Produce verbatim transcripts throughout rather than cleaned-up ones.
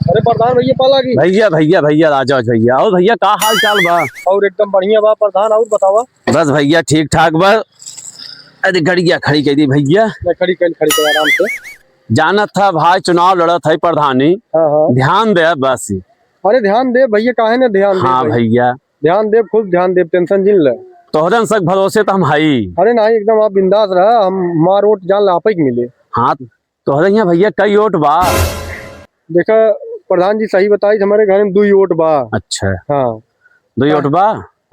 अरे प्रधान भैया, पाला की। भैया, भैया, भैया, राजा भैया। और भैया, का हाल चाल बा? और एकदम बढ़िया बा प्रधान, और बतावा? बस भैया, ठीक ठाक बा। अरे, गड़िया खड़ी कर दी भैया। नहीं, खड़ी कर, खड़ी कर, आराम से। जानत था भाई, चुनाव लड़त है प्रधानी। हाँ, हाँ। ध्यान दे बस। अरे, ध्यान दे भैया, काहे ना ध्यान दे हाँ भाई? भैया। ध्यान देब, खूब ध्यान देब, tension जिन ले। तोहरन सक भरोसे त हम हई। अरे नाही, एकदम आप बिंदास रहा, हम, हमार वोट जान ला आपे के मिले। हाँ, तोहरे यहाँ भैया कई वोट बा? देखा प्रधान जी, सही बताई, हमारे घर में दुई वोट बा। अच्छा। हाँ। दुई वोट बा?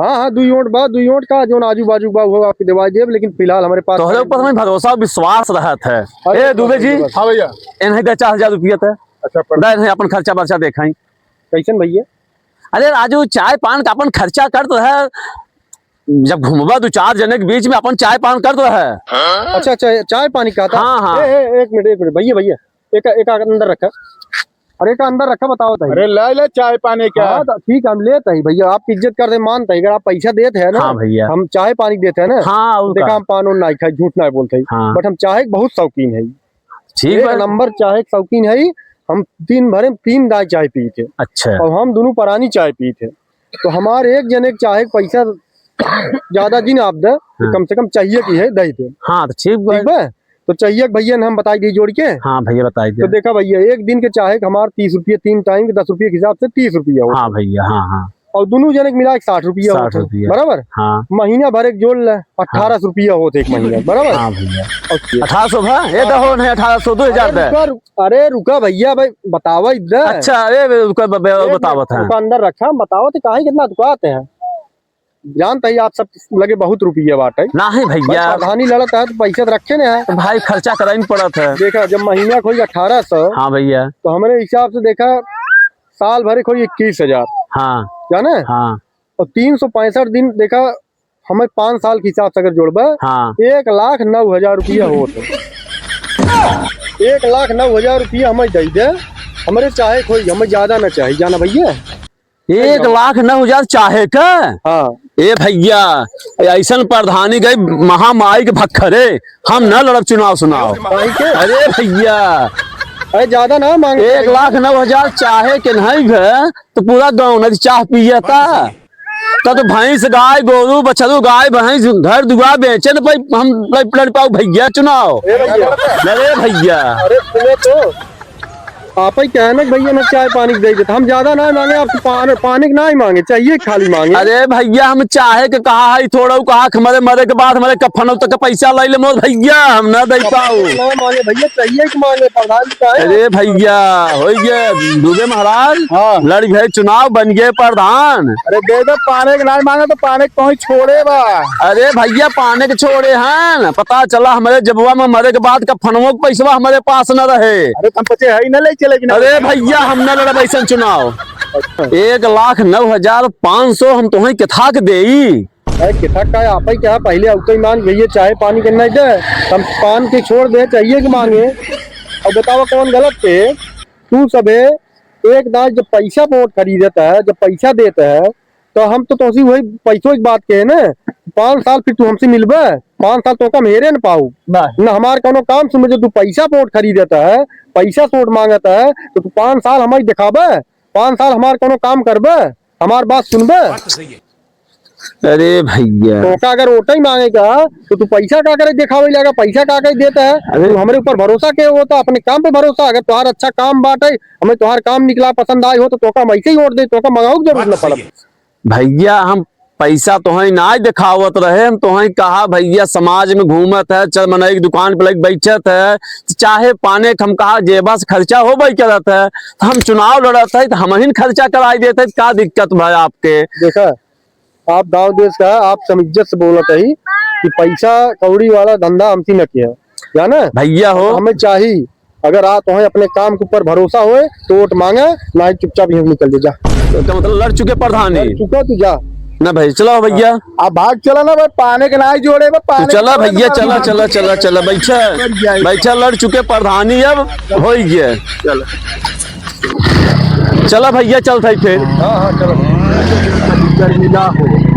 हाँ, हाँ, दुई वोट बा, दुई वोट का जोन आजू बाजू बा, वो आपके दिवाई देब, लेकिन फिलहाल हमारे पास तोहरे ऊपर हमें भरोसा विश्वास रहत है। अरे ए दुबे जी, बस। हाँ भैया। इन्हें दे चार हजार रुपया थे। अच्छा, पर दा, इन्हें अपन खर्चा बर्चा देखाई। कैसन भैया? अरे राजू, चाय पान का अपन खर्चा करत रहे, जब घूमबा दो चार जने के बीच में अपन चाय पान करत रहे। अच्छा, अच्छा, चाय पानी कहता? हाँ, हाँ। ए, ए, एक मिनट, एक मिनट, भैया, भैया, एक, एक अंदर रखा। अरे, एक अंदर रखा, बताओ ताई। अरे, ले ले चाय पानी का। हाँ, तो ठीक है, हम लेत ही भैया, आपकी इज्जत करत ही, मानत ही, अगर आप पैसा देत है ना, हाँ भैया। हम चाय पानी देत है ना, हाँ, और देखा, का? हम पान उन नाही खाई, झूठ नाही बोलत ही, हाँ। But हम चाय के बहुत शौकीन है। ठीक एक बा। नंबर चाय के शौकीन है, हम दिन भर में तीन दाई चाय पीत है। अच्छा। और हम दोनों परानी चाय पीत है, तो हमार एक जने के चाय के पैसा ज्यादा दिन आप दे, तो हाँ। कम से कम चाहिए की है, दे दे। हाँ, तो ठीक बा। ठीक बा? तो चाहिए के भैया ने हम बताई दी जोड़ के। हाँ भैया, बताई दे। तो देखा भैया, एक दिन के चाय के हमार तीस रुपये, तीन टाइम के दस रुपये के हिसाब से तीस रुपया हो। हाँ भैया, हाँ, हाँ। और दोनों जने के मिला के साठ रुपया होत है, साठ रुपया। बराबर? हाँ। महीना भर एक जोड़ ले, हाँ। अठारह सौ रुपया होत है एक महीना, बराबर? हाँ भैया। और अठारह सौ भा? ये तो हो नहीं, अठारह सौ, दो हजार अरे दे। रुका, रु-, अरे रुका भैया, भाई बतावा इधर। अच्छा, अरे रुका, ब-, ब-, एक बतावत मिनट, है। रुका, अंदर रखा, हम बतावत है, काहे कितना दुकात है। जानत ही आप सब लगे बहुत रुपया बाटे। नाही भैया। भाई प्रधानी लड़त है तो पैसा तो रखे ने है। तो भाई खर्चा कराई में पड़त है। देखा, जब महीना के होई अठारह सौ, हाँ भैया। तो हमरे हिसाब से देखा, साल भर के होई इक्कीस हजार। हाँ। जाने? हाँ। और तीन सौ पैंसठ दिन देखा, हमें पाँच साल के हिसाब से अगर जोड़बा, हाँ। एक लाख नौ हजार रुपया होत है। एक लाख नौ हजार रुपया हमें दे दे, हमरे चाहे कोई, हमें ज्यादा ना चाही, जाना भैया। एक लाख नौ हजार चाहे का? हाँ। ए भैया, ऐसन प्रधानी गई महामाई के भक्खरे, हम न लड़ब चुनाव सुनाव। काहे के? अरे भैया, अरे ज्यादा ना मांगे। एक लाख नौ हजार चाहे के नहीं भे, तो पूरा गाँव नदी चाह पियता। तब तो भैंस, गाय, गोरू, बछरू, गाय, भैंस, घर दुआर बेचे न पाई, हम लड़, लड़ पाऊ भैया चुनाव। ए भैया। अरे भैया। अरे सुनो तो, आप ही कहे ना कि भैया ना चाय पानी के दे देते, हम ज्यादा ना मांगे, आप पान-, पानी के ना ही मांगे, चाहिए खाली मांगे। अरे भैया, हम चाहे के कहा है थोड़ा, कहा कि हमारे मरे के बाद हमारे कफन तक का पैसा लाई ले मोर भैया, हम ना दे पाऊ। ना मांगे भैया, चाहिए कि मांगे, प्रधान जी का है। अरे भैया, हो गए दुबे महाराज, हाँ। लड़ गए चुनाव, बन गए प्रधान। अरे दे दो, पानी के ना ही मांगे तो पानी के तो ही छोड़े बा। अरे भैया, पानी के छोड़े हैं, पता चला हमारे जबुआ में मरे के बाद कफनवो के पैसवा हमारे पास न रहे। अरे, हम पचे है ही ना, ले चले कि ना? अरे भैया, हम ना लड़ब ऐसन चुनाव। अच्छा। एक लाख नौ हजार पाँच सौ हम तोहें किथा के देई। अरे, किथा का आप ही क्या, पहले अउते ही मांग भैया, चाय पानी के नहीं दे, हम पान के छोड़ दे, चाहिए कि मांगे। अब बतावा कौन गलत थे? तू सबे एक दाई जब पैसा पे वोट खरीदता है, जब पैसा देता है, तो हम तो तोसी वही पैसों की बात कहे ना, पाँच साल फिर तू हमसे मिलबे, पाँच साल तो हम हेरे न पाऊ। ना। ना हमार कौनो काम सुनबे, जो तू पैसा पे वोट खरीदता है, पैसा से वोट मांगता है, तो तू पाँच साल हमारी दिखाबे, पाँच साल हमार कौनो काम करबे, हमार बात सुनबे। बात तो सही है। अरे भैया। तोका अगर वोट ही मांगेगा, तो तू पैसा का करे दिखावे लगा, पैसा का करे देता है? अरे तू हमरे ऊपर भरोसा के होता, अपने काम पे भरोसा, अगर तुम्हारा अच्छा काम बाटे, हमें तुम्हारा काम निकला पसंद आए हो, तो तोका हम ऐसे ही वोट दे, तोका मंगाऊ की जरूरत बात न तो सही पड़े। है। भैया, हम पैसा तोहई ना दिखावत रहे, हम तोहई कहा, भैया, समाज में घूमत है, चल मनई की दुकान पे लग बैठत है, तो चाहे पाने के हम कहा, जेबा से खर्चा हो भाई करत है, तो हम चुनाव लड़त है, तो हम ही खर्चा कराई देते, तो का दिक्कत भाई आपके? देखा, आप गांव देश का, आप सब इज्जत से बोलत है कि पैसा कौड़ी वाला धंधा हमसे न किया, जाना? भैया हो। हमें चाही अगर आ तोहे अपने काम के ऊपर भरोसा होए, तो वोट मांगा, नाही चुपचाप यहाँ निकल जा, जा। तो मतलब लड़ चुके प्रधानी? लड़ चुका तू, जा। ना भाई, चलो भैया। अब भाग चला ना भाई, पाने के नाही जोड़े बा, तू पाने चला के भैया, जोड़े चला, बा। चला, चला, चला, बैठा। बैठा, लड़ चुके प्रधानी, अब हो ही गया। चला। चला भैया, चल थाई फिर। हाँ, हाँ, चलो। गर्मी ना हो।